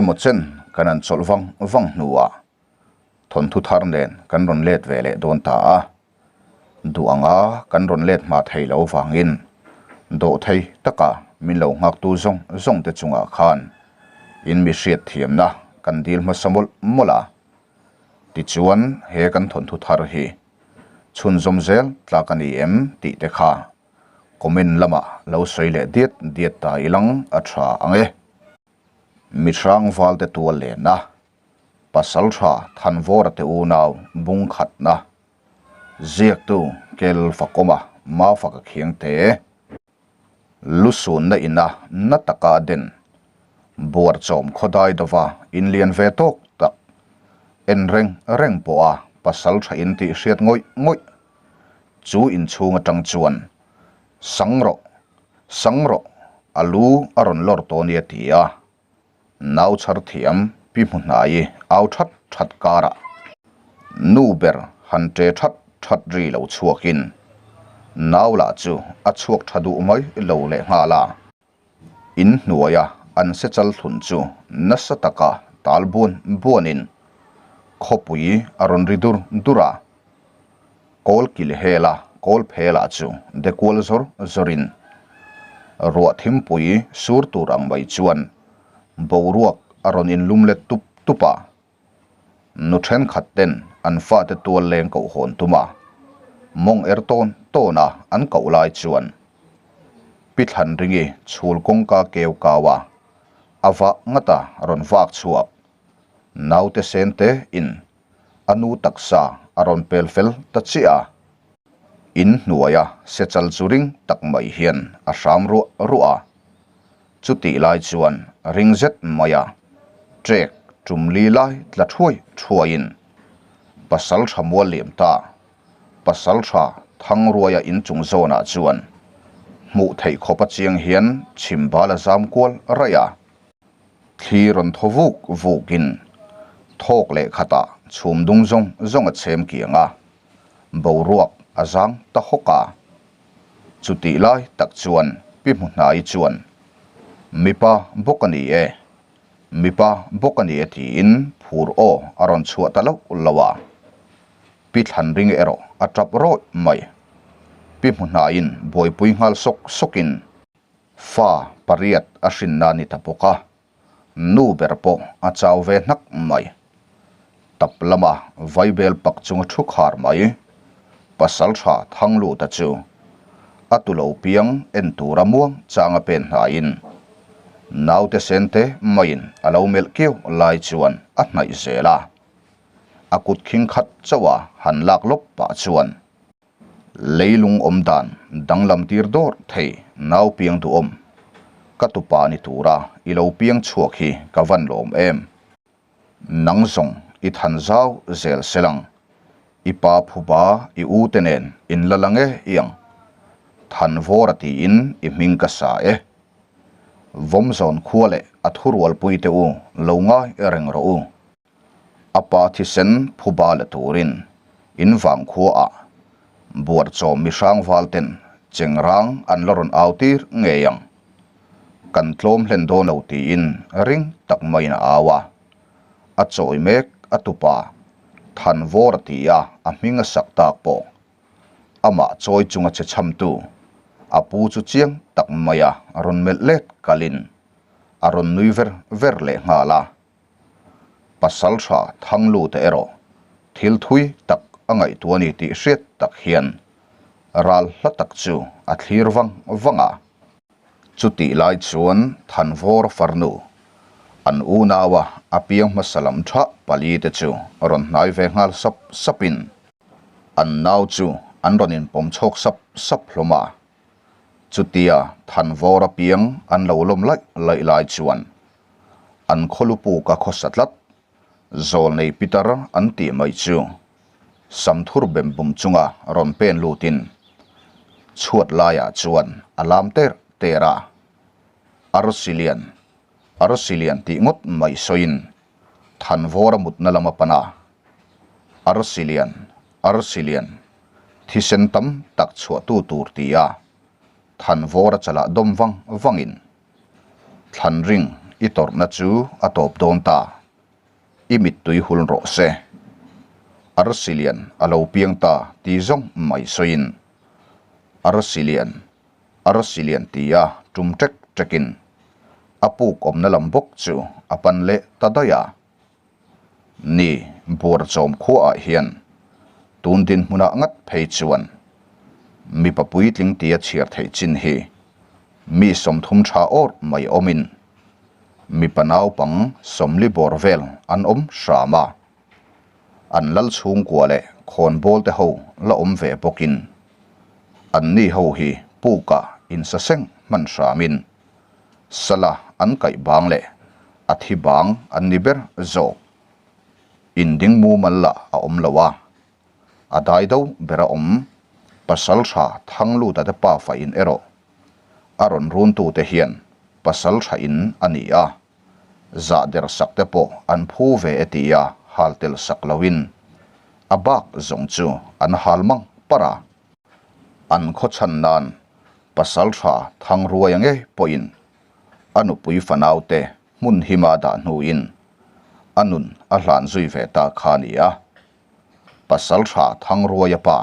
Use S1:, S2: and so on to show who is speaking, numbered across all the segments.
S1: Engemaw chen kan han chawlh vang vang hnuah thawnthu thar nen kan rawn let ve leh dawn ta a. Duh anga kan rawn let hma thei lo vangin dawh thei taka min lo nghaktu zawng zawng te chungah khan in mi hriat thiamna kan dil hmasa mawlh mawlh a. Tichuan he kan thawnthu thar hi chhunzawm zel tlak a ni em tih te kha comment lamah lo sawi leh diat diat ta ilang a tha ang e. Mihrang valte tual lena Pasaltha Thanvawra te unau bung khatna ziaktu Kel Fakawma Mafaka Khiangte lusunna ina na taka den buarchawm khawdai dova inlian ve tawk tak en reng reng pawha pasaltha in tih hriat ngawih ngawih chu inchhung atang chuan Sang rawh, sang rawh, a lu a rawn lawr tawh nia ti a, nau chhar thiam pi hmu hnai au that that karah nu ber han ṭe that that ri lo chhuakin nau lah chu a chhuak tha duh mai lo leh nghal a. In hnuaia an se chal thlun chu nasa taka tal buan buanin khawpui a rawn ri dur dur a. Kawl kil hela kawl phela chu de kual zawr zawrin ruah thimpui sur tur ang mai chuan boruak a rawn inlum let tup tup a. Nu thenkhat ten an fate tual leng koh hawn tum a, mawng er tawn tawn a an koh lai chuan Pi Thlanringi chhul kawngka keu kau a, a vah ngat a rawn vak chhuak. Naute sen te in a nu taksa a rawn pel fel ta chiah a, in hnuaia sechal chu ring tak mai hian a hram ruah ruah a. Chutih lai chuan ring zet maia trek tum li lai tla thuai thuaiin pasal tha mual liam ta pasal tha Thangruaia inchung zawnah chuan hmuh theih khawpa chiang hian chhim bal a zam kual raih a. Thli rawn thaw vuk vukin thawk leh khatah chhum dung zawng zawng a chhem kiang a, boruak a zang ta hawk a. Chutih lai tak chuan Pi Hmuhnai chuan, Mipa bawk a ni e, mipa bawk a ni e tiin phur aw a rawn chhuah ta loh lo a. Pi Thlanring erawh a tap rawih mai. Pi Hmuhnaiin buaipui nghal sawk sawkin fa pariat a hrinna a ni ta bawk a, nu ber pawh a chau ve hnak mai. Tap lama vaibel pak chunga thu khar mai, pasal tha Thangluta chu a tu lo piang en tura muang changa pen hnaiin naute sen te maiin a lo melh kiau lai chuan a hnaih zel a, a kut khing khat chauh a han lak lawp pah chuan Leilung awm dan danglam tir dawr thei nau piang duhawm. Ka tupa ni tura i lo piang chhuak hi ka van lawm em. Nang zawng i than zau zel selang. I pa phuba i u te nen in la la nge i ang. Than vawr a tiin i hming ka sa e. Vawm zawn khua leh a thurualpui te u lo ngai reng rawh u. A pa thisen phuba la turin in vang khuaah buarchawm mihrang valten chengrang an la rawn au tir ngei ang. Kan tlawm hlen dawn lo tiin ring tak maiin a au a. A chawi mek a tupa Thanvawra tia a hming a sak tak pawh amah chawi chunga che chhamtu a pu chu chiang tak maia rawn melh let kalin a rawn nui ver ver leh nghal a. Pasal tha Thanglu te erawh thil thui tak a ngaihtuah a ni tih hriat tak hian ral hla tak chu a thlir vang vang a. Chutih lai chuan Thanvawr farnu an unaua a piang hmasa lam tha pali te chu rawn hnai ve nghal sap sapin an nau chu an rawn inpawm chhawk sap sap hlawm a. Chutia Thanvawr a piang an lo lawm laih laih lai chuan An khawlupu ka khawsa tlat. Zawlnei Peter an tih mai chu Samthur bem bum chunga rawn pen lutin chhuat laiah chuan a lam ter ter a. Arsilian, Arsilian tih ngawt mai sawiin Thanvawra mutna lam a pan a. Arsilian, Arsilian, thisen tam tak chhuahtu tur ti a Thanvawra chalah dawm vang vangin Thlan ring I tawrhna chu a tawp dawn ta. I mittui hul rawh se. Arsi lian a lo piang ta ti zawng mai sawiin Arsi lian, arsi lian tia tum ṭek ṭekin a puk awmna lam bawk chu a pan leh ta daih a. Ni, Buarchawm khuaah hian tun dinhmunah ngat phei chuan mipa puitling tia chhiar theih chin hi mi 30 tha awr mai awmin mipa naupang 40 bawr vel an awm hram a. An lal chhungkua leh khawnbawl te ho la awm ve bawkin anni ho hi pukah insaseng hman hramin Sala an kaih bang leh a thi bang an ni ber zawk. In ding mumal lah a awm lo a, a dai do ber a awm. Pasal tha Thangluta te pafa in erawh a rawn runtute hian pasal tha in a ni a, zah der sak te pawh an phu ve e tia hal tel sak loin a bak zawng chu an hal mang parh a. An khaw chhan nan Pasalṭha Thangruaia ngei pawhin a nupui fanaute hmun hima dah hnuin a nun a hlan zui ve ta kha a ni a. Pasalṭha Thangruaia pa,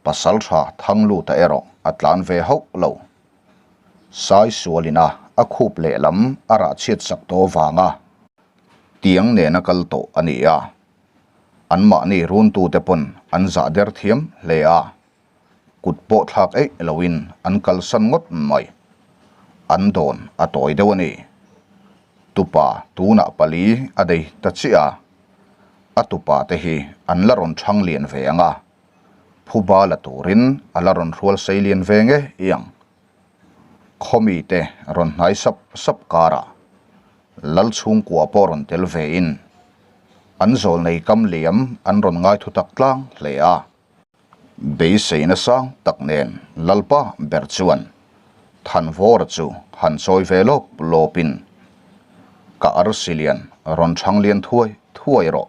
S1: Pasalṭha Thangluta erawh a tlan ve hauh lo. Saisualina a khup lehlam a rah chhiat sak tawh vanga tiang nena kal tawh a ni a. Anmahni runtute pawn an zah der thiam hle a. Kut pawh thlak eih loin an kalsan ngawt mai. An dawn a tawi deuh a ni. Tupa tunah pali a dei ta chiah a, a tupa te hi an la rawn chhang lian ve ang a, phuba la turin a la rawn hrual sei lian ve ngei ang. Khawmi te rawn hnai sap sap karah Lal chhungkua pawh rawn tel vein an zawlnei kam liam an rawn ngai thutak tlang hle a. Beiseina sang tak nen Lalpa ber chuan Thanvawra chu han chawi ve lawp lawpin, Ka arsi lian rawn chhang lian thuai thuai rawh.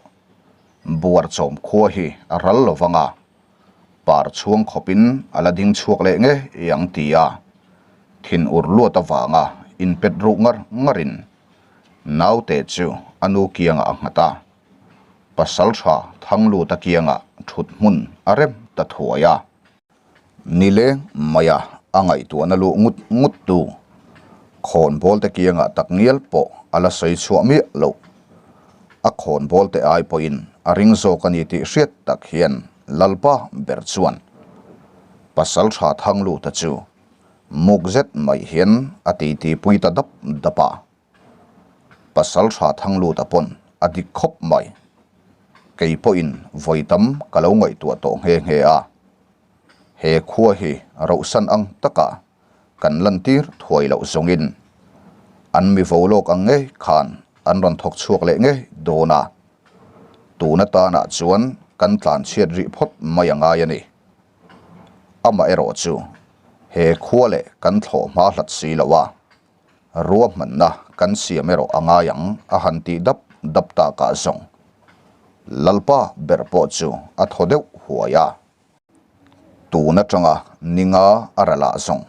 S1: Buarchawm khua hi a ral lo vang a, par chhuang khawpin a la ding chhuak leh ngei ang ti a thin ur luat avanga inpet ruh ngar ngarin naute chu a nu kiangah a nghat a. Pasal tha Thangluta kiangah thut hmun a rem ta thuai a. Nileng maia a ngaihtuahna luh ngut ngut tu khawnbawl te kiangah tak ngial pawh a la sawi chhuah miah loh. A khawnbawl te ai pawhin a ring zawk a ni tih hriat tak hian Lalpa ber chuan Pasal tha Thangluta chu muk zet mai hian a titi pui ta dap dap a. Pasal tha Thangluta pawn a dik khawp mai. Kei pawhin vawi tam ka lo ngaihtuah tawh nghe nghe a. He khua hi rohsan ang taka kan lantir thuai loh zawngin an mi vo lawk ang ngei khan an rawn thawk chhuak leh ngei dawn a. Tun atanah chuan kan tlanchhiat rih phawt mai a ngai a ni. Amaherawh chu he khua leh kan thlawh hma hlat si lo a. Ruahmanna kan siam erawh a ngai ang a han tih dap dap takah zawng Lalpa ber pawh chu a thaw deuh huai a. Tun atanga ninga a ralah zawng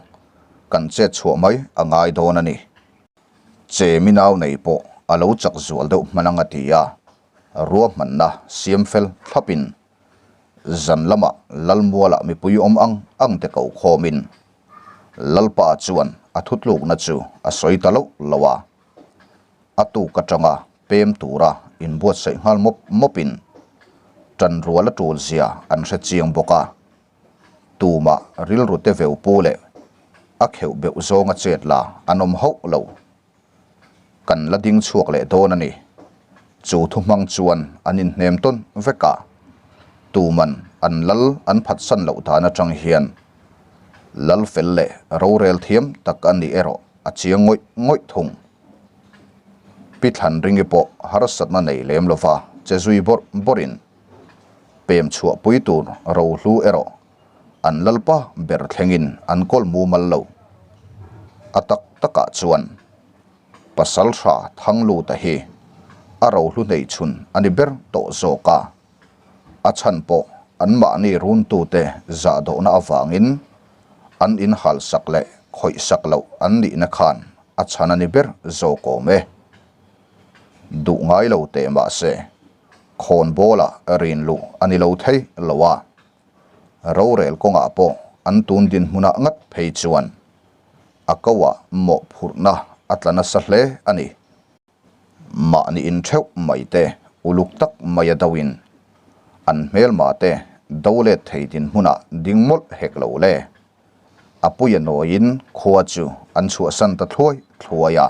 S1: kan chet chhuah mai a ngai dawn a ni. Chemi nau nei pawh a lo chak zual deuh hman ang a ti a, ruahmanna siam fel thlapin zan lamah Lalmualah mipui awm ang ang te ko khawmin Lalpa chuan a thutlukna chu a sawi ta loh lo a, a tuk atanga pem tura inbuatsaih nghal mawp mawpin ṭanrual a ṭul zia an hre chiang bawk a, tumah rilru te veu pu leh a kheuh beuh zawnga chet la an awm hauh lo. Kan la ding chhuak leh dawn a ni. Chu thu hmang chuan an inhnem tawn vek a, tuman an lal an phatsan loh dan atang hian lal fel leh rorel thiam tak a nih erawh a chiang ngawih ngawih thung. Pi Thlanringi pawh harsatna nei lem lova che zui bawrh bawrhin pem chhuahpui tur rohlu erawh an lalpa ber thlengin an kawl mumal lo. A tak takah chuan pasal tha Thangluta hi a rohlu hneih chhun a ni ber tawh zawk a, a chhan pawh anmahni runtute zahdawhna avangin an inhalsak leh khawihsak loh an nihna khan a chhan a ni ber zawk awm e. Duh ngai lo teh mah se, khawnbawla rin luh a ni lo thei lo a. Rorel kawngah pawh an tun dinhmunah ngat phei chuan a koah mawhphurhna a tla nasa hle a ni. Mahni in theuh mai te uluk tak mai a do in an hmelma te do let thei dinhmunah ding mawlh hek lo le. A puia nawiin khua chu an chhuahsan ta thluai thluai a.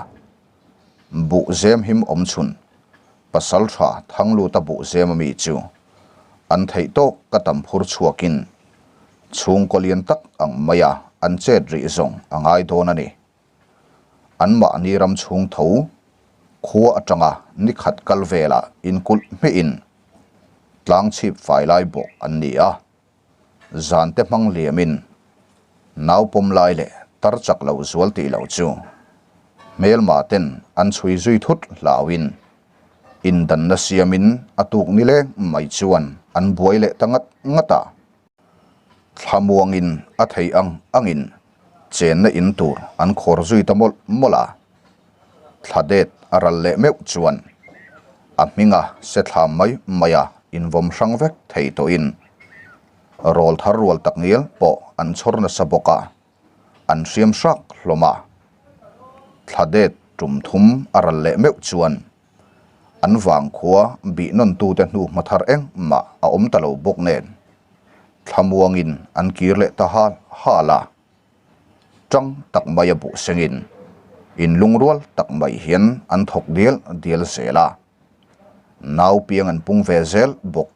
S1: Buh zem him awm chhun pasal tha Thangluta buh zem ami chu an theih tawk ka tam phur chhuakin chhungkaw lian tak ang maia an chet rih zawng a ngai dawn a ni. Anmahni ram chhung tho khua atanga ni khat kal velah inkulh hmihin tlang chhip fai lai bawk an ni a, zan te hmang liamin nau pawm lai leh tar chak lo zual tih loh chu hmelma ten an chhui zui thut hlauhin indanna siamin a tuk nileng mai chuan an buai leh ta ngat ngat a. Thlamuangin a thei ang angin chenna in tur an khawr zui ta mawlh mawlh a. Thla det a ral leh meuh chuan a hminga se thlam mai maia invawm hrang vek thei tawhin rawl thar rual tak ngial pawh an chhawr nasa bawk a, an hriam hrak hlawm a. Thla det tum thum a ral leh meuh chuan An vangkhua bih nawntute hnu hma thar engmah a awm ta lo bawk nen thlamuangin an kir leh ta hal hal a. Tang tak mai a buh sengin inlungrual tak mai hian an thawk dial dial zel a. Nau piang an pung ve zel bawk.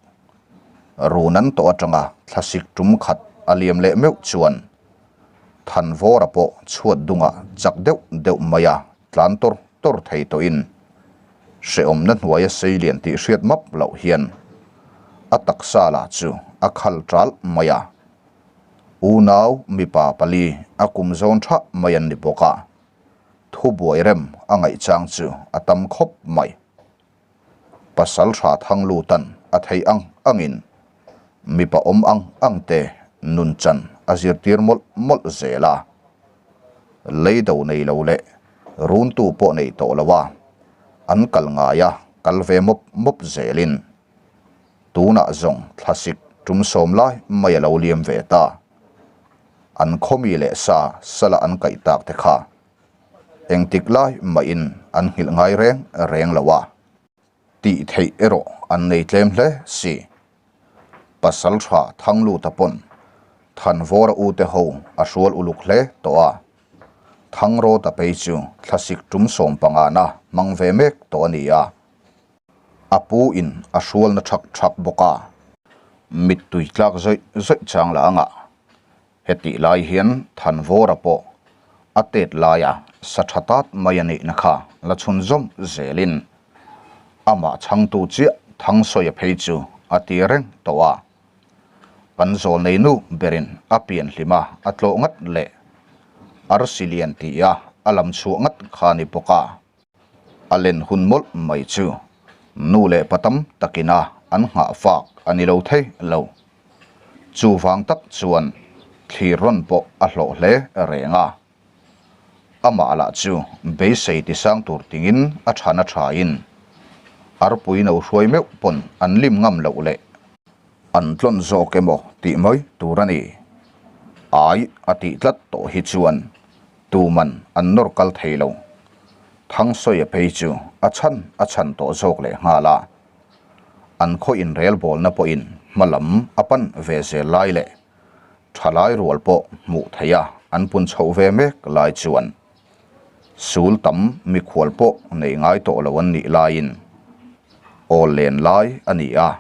S1: Run an tawh atanga thlasik tum khat a liam leh meuh chuan Thanvawra pawh chhuat dungah chak deuh deuh mai a tlan tawr tawr thei tawhin hrehawmna hnuaia sei lian tih hriat map loh hian a taksa lah chu a khal ṭal mai a. Unau mipa pali a kum zawn ṭhah mai an ni bawk a, thubuai rem a ngaih chang chu a tam khawp mai. Pasal tha thang lutan a thei ang angin mipa awm ang ang te nun chan a zirtir mawlh mawlh zel a. Lei do nei lo leh runtu pawh nei tawh lo a, an kal ngai a kal ve mawp mawp zelin tunah zawng thlasik tum sawm lai mai a lo liam ve ta. An khawmi leh sa sala an kaih tak te kha Engtik lai mahin an nghilh ngai reng reng lo a, tih theih erawh an nei tlem hle si. Pasal tha Thangluta pawn Thanvawra ute ho a hrual uluk hle tawh a, Thangrawta phei chu thlasik tum sawmpangana hmang ve mek tawh a ni a. A pu in a hrualna thak thak bawk a, mittui tlak zawih zawih chang la angah Hetih lai hian Thanvawra pawh a tet laia sa tha tat mai a nihna kha la chhunzawm zelin amah chhangtu chiah Thangsawi a phei chu a ti reng tawh a. Kan zawl nei nu berin a pian hlima a tlawh ngat leh arsi lian tia a lam chhuah ngat kha ni bawk a. A len hun mawlh mai chu nu leh pa tam takina an nghah fak a ni lo thei lo. Chuvang tak chuan thlir rawn pawh a hlawh hle reng a. Amah lah chu beisei tisang tur tingin a than a thain arpui no hruai meuh pawn an lim ngam loh leh an tlawn zawk emaw tih mai tur a ni. Ai a tih tlat tawh hi chuan Tuman an nawr kal thei lo. Thangsawi a phei chu a chhan a chhan tawh zawk leh nghal a. An khaw inrelbawlna pawhin hma lam a pan ve zel lai leh thalai rual pawh hmuh theih a an pun chhoh ve mek lai chuan sul tam mikhual pawh nei ngai tawh lo an nih laiin awl len lai a ni a.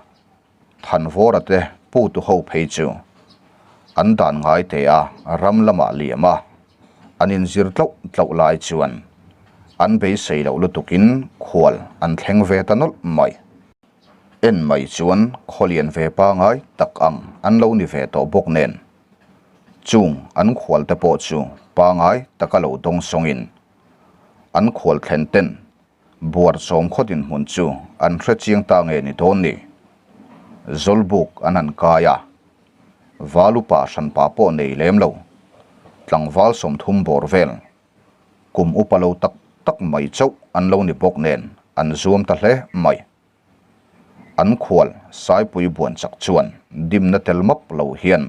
S1: Thanvawra te putu ho phei chu an dan ngai te a ram lamah liam a, an inzir tlauh tlauh lai chuan an beisei loh lutukin khual an thleng ve ta nawlh mai. En mai chuan khawlian ve pangai tak ang an lo ni ve tawh bawk nen chung an khual te pawh chu pangai taka lo dawng sawngin an khual thlen ten Buarchawm khaw dinhmun chu an hre chiang ta nge ni dawn ni? Zawlbuk an han kai a, Valupa hranpa pawh nei lem lo, tlangval 30 bawr vel. Kum upa lo tak tak mai chauh an lo ni bawk nen an zuam ta hle mai. An khual Saipui buan chak chuan dimna tel map lo hian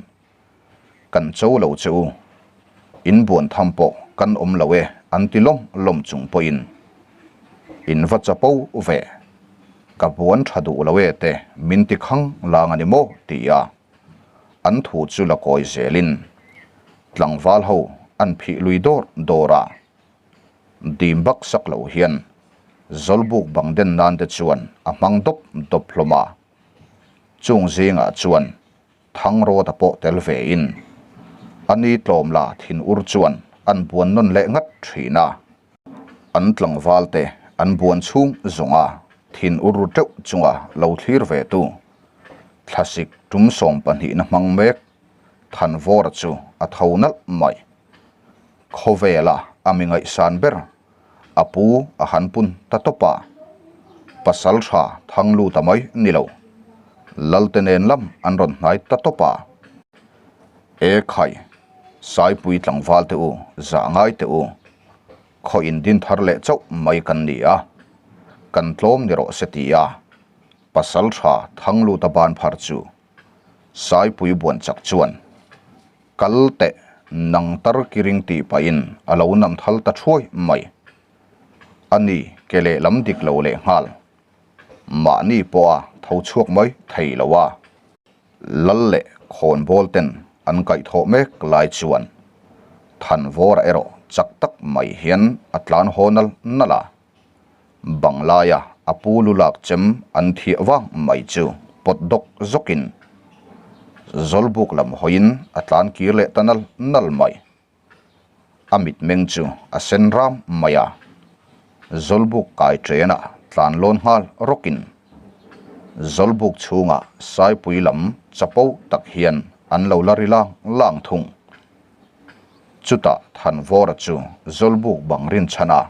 S1: Kan cho lo che u, in buan tham pawh kan awm lo e an ti lawm lawm chung pawhin in va chapo ve, ka buan tha duh lo e te min ti khang lang a ni maw ti a an thu chu la kawi zelin tlangval ho an phih lui dawr dawr a. Dim bak sak lo hian Zawlbuk bang den nan te chuan a hmang dawp dawp hlawm a. Chung zingah chuan Thangrawta pawh tel ve in a ni tlawm la thin ur chuan an buan nawn leh ngat thin a. An tlangval te an buan chhung zawng a thin ur ru teuh chunga lo thlir ve tu Thlasik tum 22 na hmang mek Thanvawra chu a tho nalh mai. Khawvela a mi ngaihsan ber a pu a han pun ta tawp a, pasal tha thang lut a mai ni lo, Lalte nen lam an rawn hnai ta tawp a. E khai, Saipui tlangval te u, zah ngai te u, khaw in din thar leh chauh mai kan ni a, kan tlawm ni rawh se ti a, pasal tha thang lut a ban phar chu Saipui buan chak chuan, Kal teh, nang tar kiring tih pahin a lo nam thal ta thuai mai. A ni, ke lehlam dik lo leh nghal. Mahni pawha tho chhuak mai thei lo a. Lal leh khawnbawl ten an kaihthawh mek lai chuan Thanvawra erawh chak tak mai hian a tlan haw nal nal a. Banglaia a pu lu lak chem an thiah vang mai chu pawt dawk zawkin Zawlbuk lam hawiin a tlan kir leh ta nal nal mai. A mitmeng chu a sen ram mai a, Zawlbuk kai ṭenah tlan lawn nghal rawkin Zawlbuk chhungah Saipui lam chapo tak hian an lo la ri lang lang thung. Chutah Thanvawra chu Zawlbuk bang rinchhan a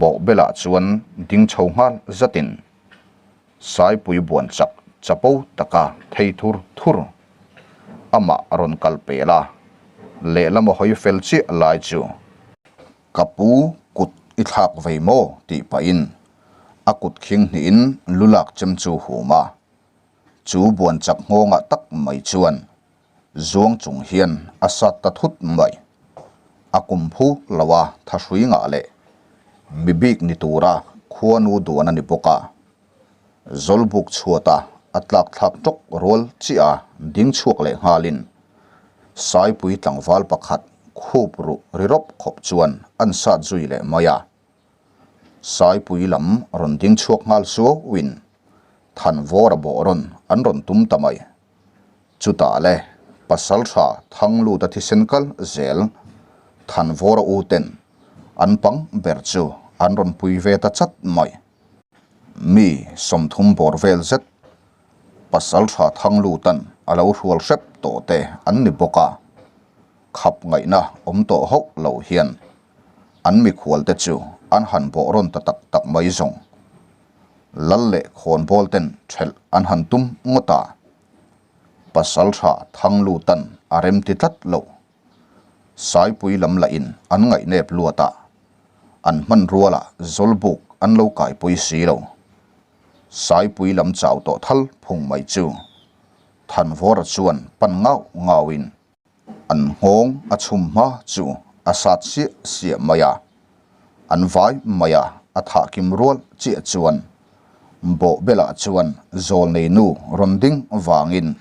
S1: Bawhbelah chuan ding chho nghal zatin Saipui buan chak chapo taka thei thur thur amah rawn kal pel a, lehlam a hawi fel chiah lai chu ka pu kut i thlak vei maw tih pahin a kut khing hnihin lu lak chem chu hum a, chu buan chak nghawngah tak mai chuan Zuang chung hian a sat ta thut mai. A kum phu lo a thahrui ngah leh mi bik ni tura khuanu duan a ni bawk a. Zawlbuk chhuata a tlak thlak tawk rual chiah a ding chhuak leh nghalin Saipui tlangval pakhat khup ruh ri rawp khawp chuan an sat zui leh mai a. Saipui lam rawn ding chhuak nghal suauin Thanvawra bawh rawn an rawn tum ta mai. Chutah le, Pasalṭha Thangluta thisen kal zel Thanvawra u ten an pang ber chu an rawn pui ve ta chat mai. Mi 30 bawr vel zet Pasalṭha Thanglutan a lo hrual hrep tawh te an ni bawk a, khap ngaihna awm tawh hauh lo hian an mikhual te chu an han bawh rawn ta tak tak mai zawng. Lal leh khawnbawl ten ṭhelh an han tum ngawt a, Pasalṭha Thanglutan a rem ti tlat lo. Saipui lam lahin an ngaihnep luat a, an hman rualah Zawlbuk an lo kaipui si lo. Saipui lam chau tawh thal phung mai chu Thanvawra chuan pan ngau ngauin An nghawng a chhum hma chu a sat siah siah mai a, an vai mai a, a thah kim rual chiah chuan bawhbelah chuan zawlnei nu rawn ding vangin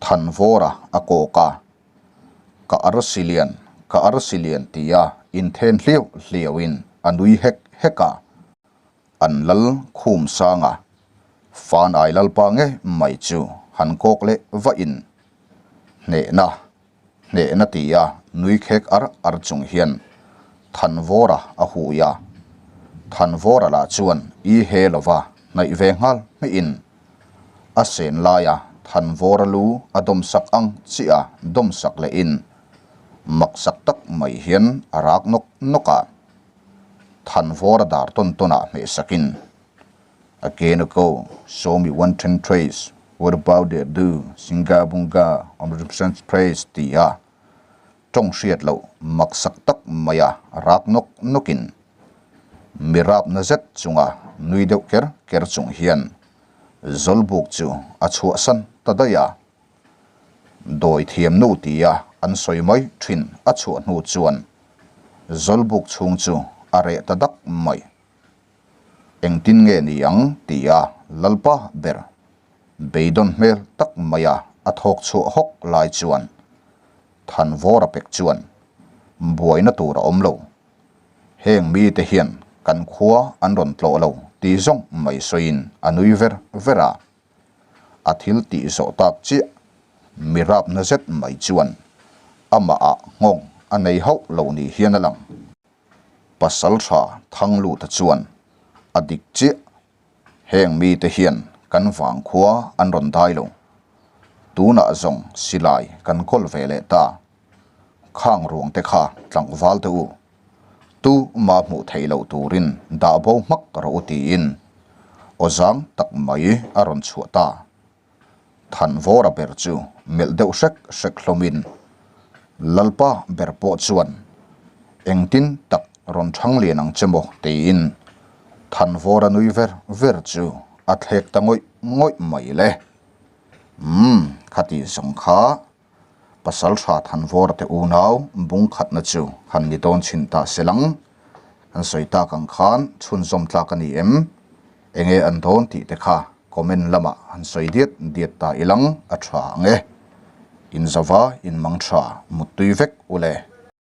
S1: Thanvawra a kawk a, Ka arsi lian, ka arsi lian tia inthen hliau hliauin a nui hek hek a. An lal khum sang a, Fanai lalpa nge mai chu han kawk leh vah in hnehna, hnehna ti a nui khek ar ar chung hian Thanvawra a hui a. Thanvawra lah chuan i he lova hnaih ve nghal hmeh in a sen laia Thanvawra lu a dawmsak ang chiah a dawmsak leh in maksak tak mai hian a rak nawk nawk a. Thanvawra dar tawn tawnah hmeh sakin, Again ago, show me one ten trace, what about that do, singa bunga, on the percent trace ti a. Tawng hriat loh maksak tak maia rak nawk nawkin mi rapna zet chunga nui deuh ker ker chung hian Zawlbuk chu a chhuahsan ta daih a. Dawi thiam nu tia an sawi mai thin a chhuah hnu chuan Zawlbuk chhung chu a reh ta dak mai. Engtin nge ni ang tia Lalpa ber beidawn hmel tak maia a thawk chhuah hawk lai chuan Thanvawra pek chuan buaina tur a awm lo. Heng mite hian kan khua an rawn tlawh lo tih zawng mai sawiin a nui ver ver a. A thil tih zawh tak chiah mi rapna zet mai chuan amahah nghawng a nei hauh lo ni hian a lang. Pasal tha Thangluta chuan a dik chiah Heng mite hian kan vangkhua an rawn dai lo. Tunah zawng silai kan kawl ve leh ta. Khang ruang te kha tlangval te u. Tu mah hmuh theih loh turin dah bo hmak rawh u tiin aw zang tak mai a rawn chhuah ta. Thanvawra ber chu melh deuh hrek hrek hlawmin Lalpa ber pawh chuan engtin tak rawn thang lian ang che maw tiin Thanvawra nui ver ver chu a thlek ta ngawih ngawih mai le. Umm khati zawng kha Pasaltha Thanvawra te unau bung khatna chu han ni dawn chhin ta se lang. An sawi tak ang khan chhunzawm tlak a ni em? Enge an dawn tih te kha comment lamah han sawi diat diat ta ilang a tha ang e. Inzava inmang tha muttui vek u le.